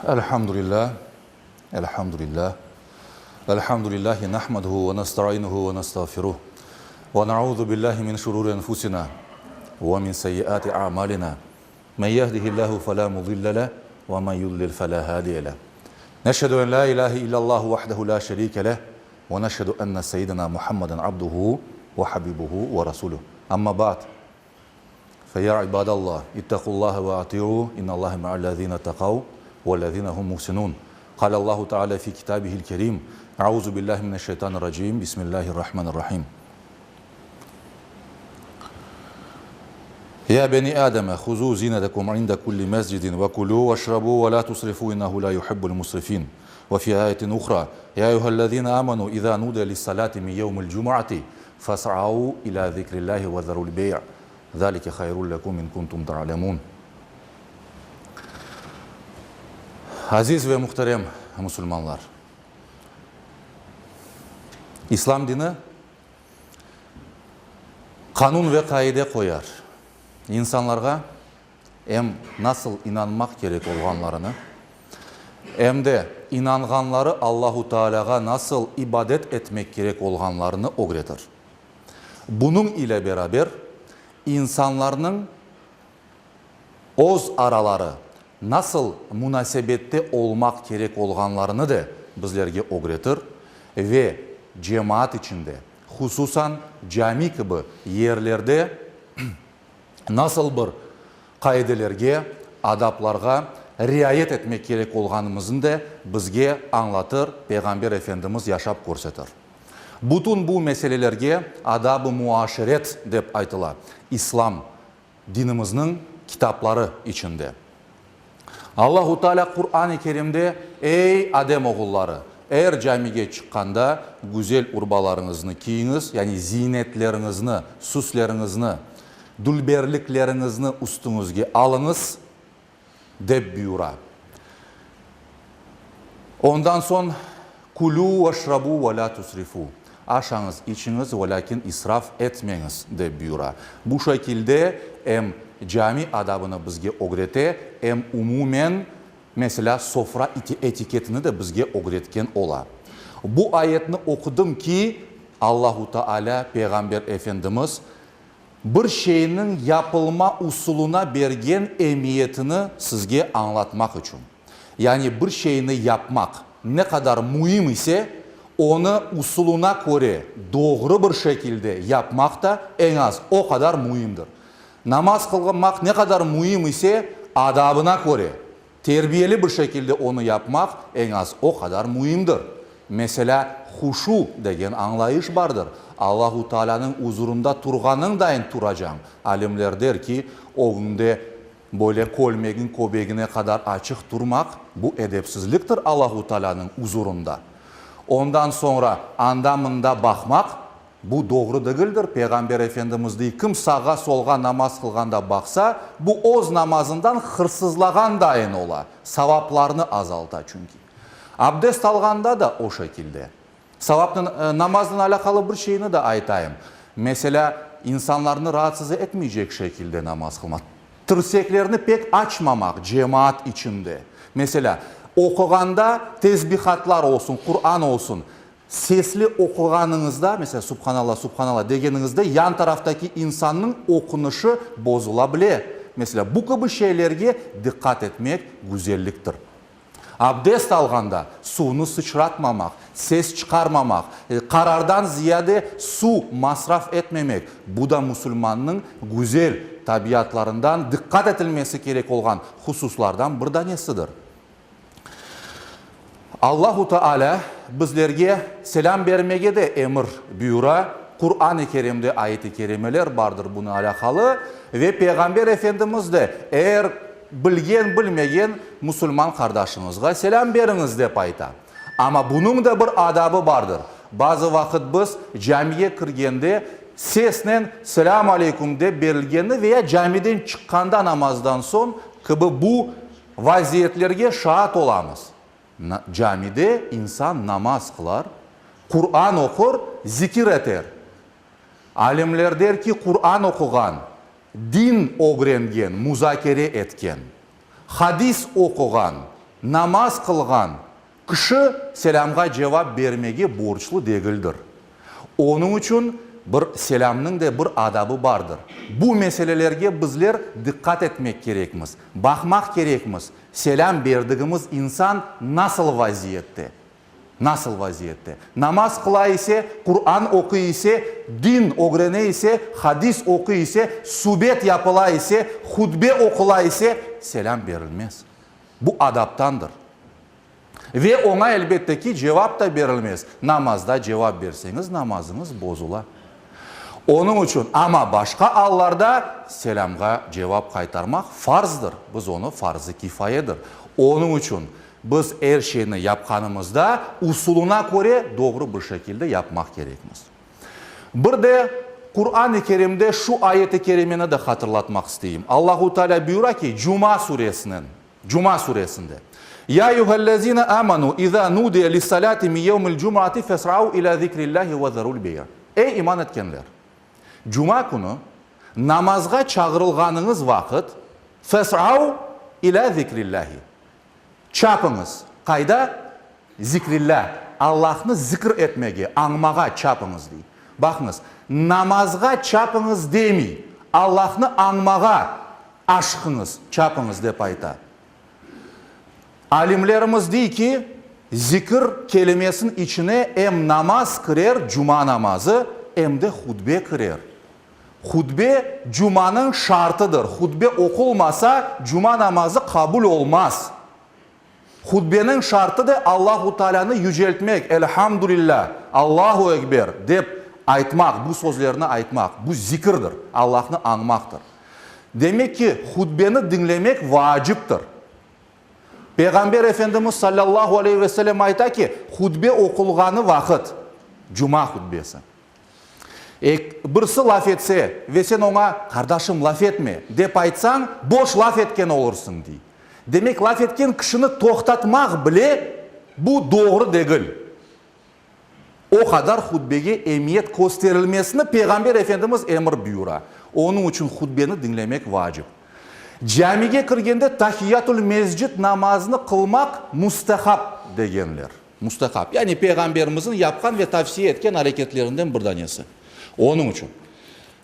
Elhamdülillah, elhamdülillah, elhamdülillahi nahmaduhu ve nestainuhu ve nestağfiruh ve nauzu billahi min şururi enfusina ve min seyyiati a'malina. Men yehdihillahu felâ mudille leh ve men yudlil felâ hâdiye leh. Neşhedü en lâ ilâhe illallahu vahdehu lâ şerîke leh ve neşhedü enne seyyidina Muhammeden abduhu ve habibuhu ve rasuluh. Amma ba'd. Fe ya ibadallah, ittaqullaha ve ati'u, innallaha ma'allazina taqav vellazina hum muhsinun. Qalallahu Teala fi kitabihil kerim, Euzu billahi mineşşeytanirracim, Bismillahirrahmanirrahim. Ya beni Ademe, huzu zinetekum inde kulli mescidin ve kulu veşrabu ve la tusrifu innehu la yuhibbul musrifin. Ve fi ayetin uhra, Ya eyyühellezine amenu iza nudiye lissalati min yevmil cumuati Fes'au ilâ zikrillâhi ve zerul bey', zâlike hayrun leküm in kuntum ta'lemûn. Aziz ve muhterem musulmanlar! İslam dini qanun ve qaide qoyar, insanlarğa em nasıl inanmaq kerek olğanlarını, em de inanğanları Allahu Taalâğa nasıl ibadet etmek kerek olğanlarını ögretir. Bunıñ ile beraber insanlarnıñ öz araları nasıl munasebette olmaq kerek olğanlarını de bizlerge ögretir ve cemaat içinde, hususan cami kibi yerlerde nasıl bir qaidelerge, adaplarğa riayet etmek kerek olğanımıznı da bizge añlatır, Peyğamber Efendimiz yaşap körsetir. Bütün bu meselelerge adab-ı muaşeret dep aytıla İslam dinimizniñ kitapları içinde. Allahu Teala Quran-ı Kerimde, Ey, Adem oğulları! Er camige çıqqanda güzel urbalarıñıznı kiyiñiz, yani ziynetleriñizni, süsleriñizni, dülberlikleriñizni üstüñizge alıñız, dep buyura. Ondan soñ, Külü veşrabu ve lâ tusrifu, Aşañız, içiñiz, velâkin israf etmeñiz, dep buyura. Bu şekilde em cami adabını bizge ögrete, em umumen, meselâ, sofra etiketini de bizge ögretken ola. Bu ayetni oqudım ki, Allahu Taalâ Peyğamber Efendimiz bir şeyniñ yapılma usulına bergen emiyetini sizge añlatmaq içün. Yani bir şeyni yapmaq ne qadar müim ise, onı usulına köre doğru bir şekilde yapmaq da eñ az o qadar müimdir. Namaz qılmaq ne qadar müim ise, adabına köre, terbiyeli bir şekilde onı yapmaq eñ az o qadar müimdir. Meselâ, huşu degen añlayış bardır. Allahu Taalânıñ uzurında turğanıñdayın turacañ. Alimler der ki, ögüñde Böyle kölmegiñ köbegine qadar açıq turmaq, bu edepsizliktir Allahu Taalânıñ uzurında. Ondan soñra anda-mında baqmaq, bu doğru degildir. Peyğamber Efendimiz dey, kim sağğa-solğa namaz qılğanda baqsa, bu öz namazından hırsızlağan dayın ola, savaplarnı azalta çünki. Abdest alğanda da o şekilde. Savapnen, namaznen alâqalı bir şeyni de aytayım. Meselâ, insanlarnı raatsız etmeycek şekilde namaz qılmaq. Tirseklerni pek açmamaq cemaat içinde. Meselâ, oquğanda tesbihatlar olsun, Quran olsun, sesli oquğanıñızda, meselâ, Subhanallah, Subhanallah degeniñizde yan taraftaki insannıñ oqunışı bozula bile. Meselâ, bu kibi şeylerge diqqat etmek güzelliktir. Abdest alğanda suvnı sıçratmamaq, ses çıqarmamaq, qarardan ziyade suv masraf etmemek, bu da musulmannıñ güzel tabiatlarından diqqat etilmesi kerek olğan hususlardan bir danesidir. Allahu Teala bizlerge selâm bermege de emir buyura, Quran-ı Kerimde ayet-i kerimeler bardır bunen alâqalı ve Peyğamber Efendimiz de eğer Bilgen-bilmegen musulman qardaşıñızğa selâm beriñiz, dep ayta. Amma bunıñ da bir adabı bardır. Bazı vaqıt biz camiye kirgende sesnen Selâm aleyküm dep berilgenni veya camiden çıqqanda namazdan soñ kibi bu vaziyetlerge şaat olamız. Camide insan namaz qılar, Quran oqur, zikir eter. Alimler der ki, Quran oquğan, din ögrengen, muzakere etken, hadis oquğan, Namaz qılğan kişi selâmğa cevap bermege borclu degildir. Onıñ içün bir selâmnıñ de bir adabı bardır. Bu meselelerge bizler diqqat etmek kerekmiz, baqmaq kerekmiz, selâm berdigimiz insan nasıl vaziyette. Nasıl vaziyette? Namaz qıla ise, Quran oquy ise, din ögrene ise, hadis oquy ise, subet yapıla ise, hutbe oqula ise, selâm berilmez. Bu adaptandır. Ve oña, elbette ki, cevap da berilmez. Namazda cevap berseñiz, namazıñız bozula. Onıñ içün, amma başqa allarda selâmğa cevap qaytarmaq farzdır. Biz onı farz-ı kifayedir. Onıñ içün Biz er şeyni yapqanımızda usulına köre doğru bir şekilde yapmaq kerekmiz. Bir de Quran-ı Kerimde şu ayet-i kerimeni de hatırlatmaq isteyim. Allahu Teala buyura ki, Cuma suresiniñ, Cuma suresinde, Ya eyyühellezine amanu iza nudiye lissalati min yevmil cum'ati fes'au ila zikrillahi ve zerul bey'. Ey iman etkenler! Cuma künü namazğa çağırılğanıñız vaqıt fes'au ila zikrillahi, Çapıñız. Qayda? Zikrillâ, Allahnı zikr etmege, añmağa çapıñız, dey. Baqıñız, namazğa çapıñız demey, Allahnı añmağa aşqıñız, çapıñız, dep ayta. Alimlerimiz dey ki, zikr kelimesiniñ içine em namaz kirer, cuma namazı, em de hutbe kirer. Hutbe, cumanıñ şartıdır. Hutbe oqulmasa, cuma namazı qabul olmaz. Hutbeniñ şartı de Allahu Taalânı yüceltmek, Elhamdülillâ, Allahu Ekber, dep aytmaq, bu sözlerni aytmaq, bu zikirdir, Allahnı añmaqtır. Demek ki, hutbeni diñlemek vaciptir. Peyğamber Efendimiz salâllahu aleyhi ve sellem ayta ki, hutbe oqulğanı vaqıt, cuma hutbesi, Birisi laf etse ve sen oña, Qardaşım, laf etme, dep aytsañ, boş laf etken olursıñ, dey. Demek, laf etken kişini toqtatmaq bile bu doğru degil. O qadar hutbege emiyet kösterilmesini Peyğamber Efendimiz emir buyura. Onıñ içün hutbeni diñlemek vacip. Camige kirgende tahiyyatül-mescid namazını qılmaq mustahap degenler. Mustahap, yani Peyğamberimizniñ yapqan ve tavsiye etken areketlerinden bir danesi. Onıñ içün,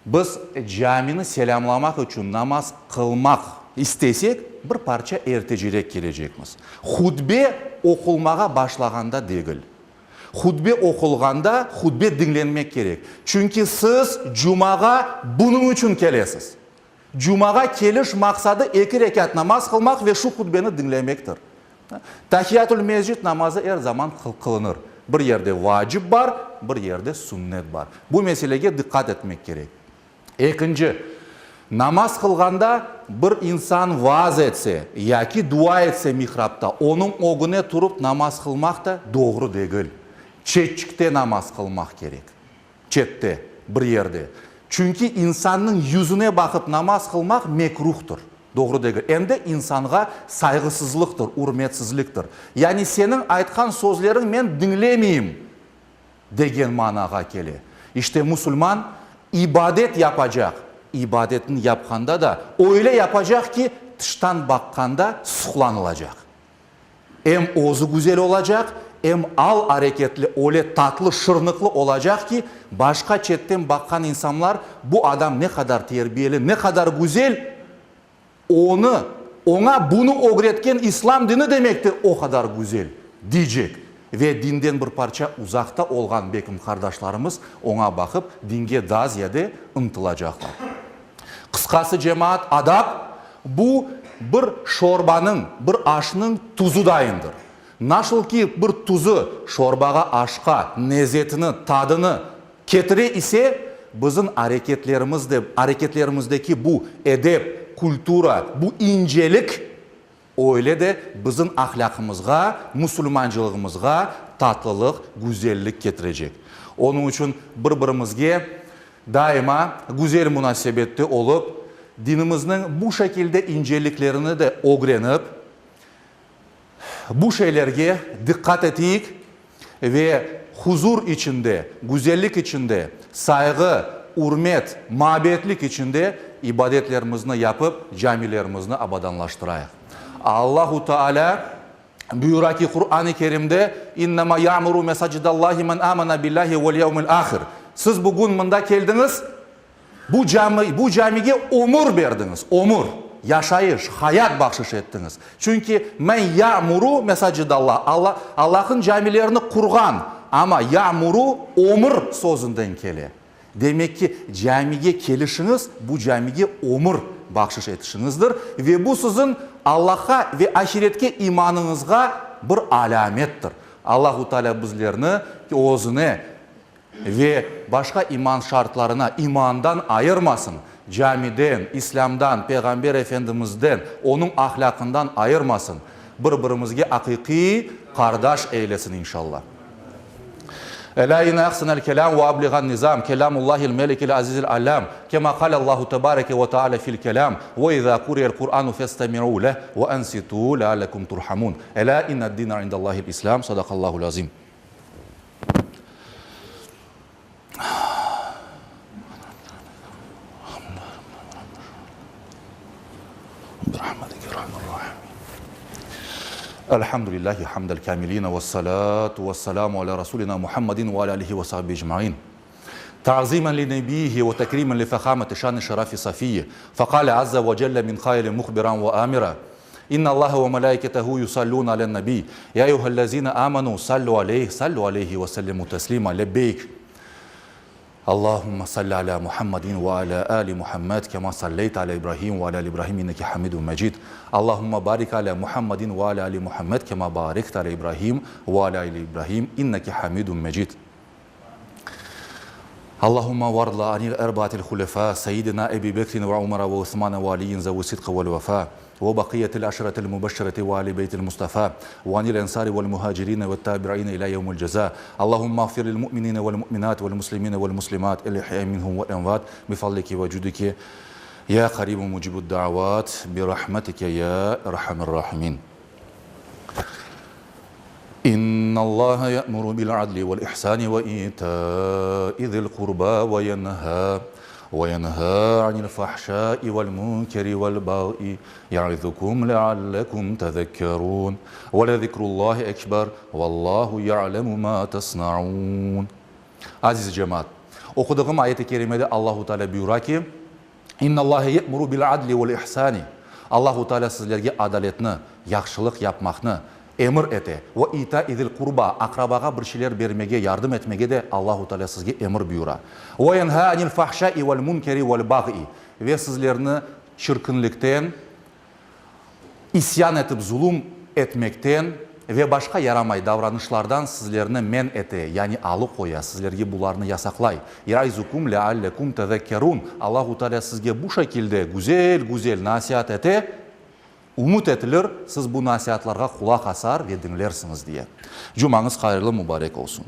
biz camini selâmlamaq içün namaz qılmaq istesek, bir parça ertecerek kelecekmiz. Hutbe oqulmağa başlağanda degil. Hutbe oqulğanda, hutbe diñlenmek kerek. Çünki siz cumağa bunıñ içün kelesiz. Cumağa keliş maqsadı eki rekât namaz qılmaq ve şu hutbeni diñlemektir. Tahiyyatül-mescid namazı er zaman qılınır. Bir yerde vacip bar, bir yerde sünnet bar. Bu meselege diqqat etmek kerek. Ekinci, namaz qılğanda bir insan vaaz etse yaki dua etse mihrapta, onıñ ögüne turıp namaz qılmaq da doğru degil. Çetçikte namaz qılmaq kerek. Çette, bir yerde. Çünki insannıñ yüzüne baqıp namaz qılmaq mekruhtır, doğru degil. Em de insanğa sayğısızlıqtır, ürmetsizliktir. Yani seniñ aytqan sözleriñ men diñlemeyim degen manağa kele. İşte musulman ibadet yapacaq, ibadetini yapqanda da öyle yapacaq ki, tıştan baqqanda suqlanılacaq. Em özü güzel olacaq, em al-areketli öyle tatlı, şırnıqlı olacaq ki, başqa çetten baqqan insanlar bu adam ne qadar terbiyeli, ne qadar güzel, onı, oña bunı ögretken İslam dini demek de o qadar güzel, deycek. Ve dinden bir parça uzaqta olğan bekim qardaşlarımız oña baqıp, dinge daa ziyade ıntılacaqlar. Qısqası, cemaat, adap, bu bir şorbanıñ, bir aşnıñ tuzu dayındır. Nasıl ki bir tuzu şorbağa, aşqa nezetini, tadını ketire ise, bizim areketlerimiz de, areketlerimizdeki bu edep, kultura, bu incelik öyle de bizim ahlâqımızğa, musulmancılığımızğa tatlılıq, güzellik ketirecek. Onıñ içün bir-birimizge daima güzel munasebette olıp, dinimizniñ bu şekilde inceliklerini de ögrenip, bu şeylerge diqqat eteyik ve huzur içinde, güzellik içinde, sayğı, ürmet, mabetlik içinde ibadetlerimizni yapıp, camilerimizni abadanlaştırayıq. Allahu Teala. Buyura ki, Quran-ı Kerimde, İnnema ya'muru mesacidallahi men amana billahi vel yevmil ahir. Siz bugün mında keldiñiz, bu cami, bu camige ömür berdiñiz, ömür, yaşayış, hayat bahşış ettiñiz. Çünki men ya'muru mesacidallah, Alla, Allah'ın camilerini qurğan, amma ya'muru ömür sözünden kele. Demek ki, camige kelişiñiz, bu camige ömür bahşış etişiñizdir ve bu siziñ Allahqa ve ahiretke imanıñızğa bir alâmettir. Allahu Teala bizlerni Özüne ve başqa iman şartlarına imandan ayırmasın, camiden, İslâmdan, Peyğamber Efendimizden, onıñ ahlâqından ayırmasın, bir-birimizge aqiqiy qardaş eylesin inşallah. Elâ inne ahsenel kelâm ve abliğan nizam, kelâmullâhil melikil azizil allâm, kemâ kâlellâhu tebâreke ve teâlâ fil kelâm, ve izâ kuriyel Kur'anu festemi'û leh ve ansitû leallekum turhamûn. Elâ inne'd-dîne indellâhil İslâm. Sadakallâhul azîm. Elhamdülillahi hamdel kâmiline vessalâtu vesselâmu alâ rasûlinâ Muhammedin ve alâ âlihi ve sahbihi ecmaîn. Ta'zîmen li nebiyyihi ve tekrîmen li fehâmeti şân-i şerafi safiyyi. Fekâle azze ve celle min kâilin muhbiran ve âmira, İnnallaha ve melâiketehu yusallûne alen-nebiy, ya eyyühellezîne âmenû sallû aleyh, sallû aleyhi ve sellimû teslîmâ. Lebbeyk. Allahümme salli alâ Muhammedin ve alâ âli Muhammed kemâ salleyte alâ İbrahim ve alâ âli İbrahim inneke hamidun mecid. Allahümme barik alâ Muhammedin ve alâ âli Muhammed kemâ bârekte alâ İbrahim ve alâ âli İbrahim inneke hamidun mecid. Allahumma varla anil erbaatil hulefâ, seyyidina Ebi Bekrin ve Umara ve Usmana ve Aliyyin zevi sidqi vel vefâ, ve baqiyetil aşretil mübeşşereti ve ali beytil Mustafa, ve anil ensari vel muhacirine ve tabi'ine ilâ yevmil cezâ. Allahumma ğfir lil mu'minine vel mu'minat vel muslimine vel muslimat el ihya minhum vel emvat bi fadlike ve cudike ya qaribun mucibud da'avat bi rahmetike ya erhamer rahimin. İnnallaha ya'muru bil adli vel ihsani ve ita'i zil qurba ve yenha ve yenha anil fahşai vel munkeri vel bag'i ya'izukum leallekum tezekkerun ve lezikrullahi ekber vallahu ya'lemu ma tasnaun. Aziz cemaat! Oqudığım ayet-i kerimede Allahu Teala buyura ki, İnnallâhe ye'muru bil-adli vel-ihsâni, Allahu Teala sizlerge adaletni, yahşılıq yapmaqnı, emir ete, ve itâi zil-qurba, aqrabağa bir şeyler bermege, yardım etmege de Allahu Teala sizge emir buyura. Ve yenhâ anil-fahşâi vel-münkeri vel-bag'i, ve sizlerni çirkinlikten, İsyan etip zulum etmekten ve başqa yaramay davranışlardan sizlerni men ete, yani alıqoya, sizlerge bularnı yasaqlay. Yaizukum leallekum tezekkerun, Allahu Teala sizge bu şekilde güzel-güzel nasiat ete, ümüt etilir, siz bu nasiatlarğa qulaq asar ve diñlersiñiz diye. Cumañız hayırlı mubarek olsun.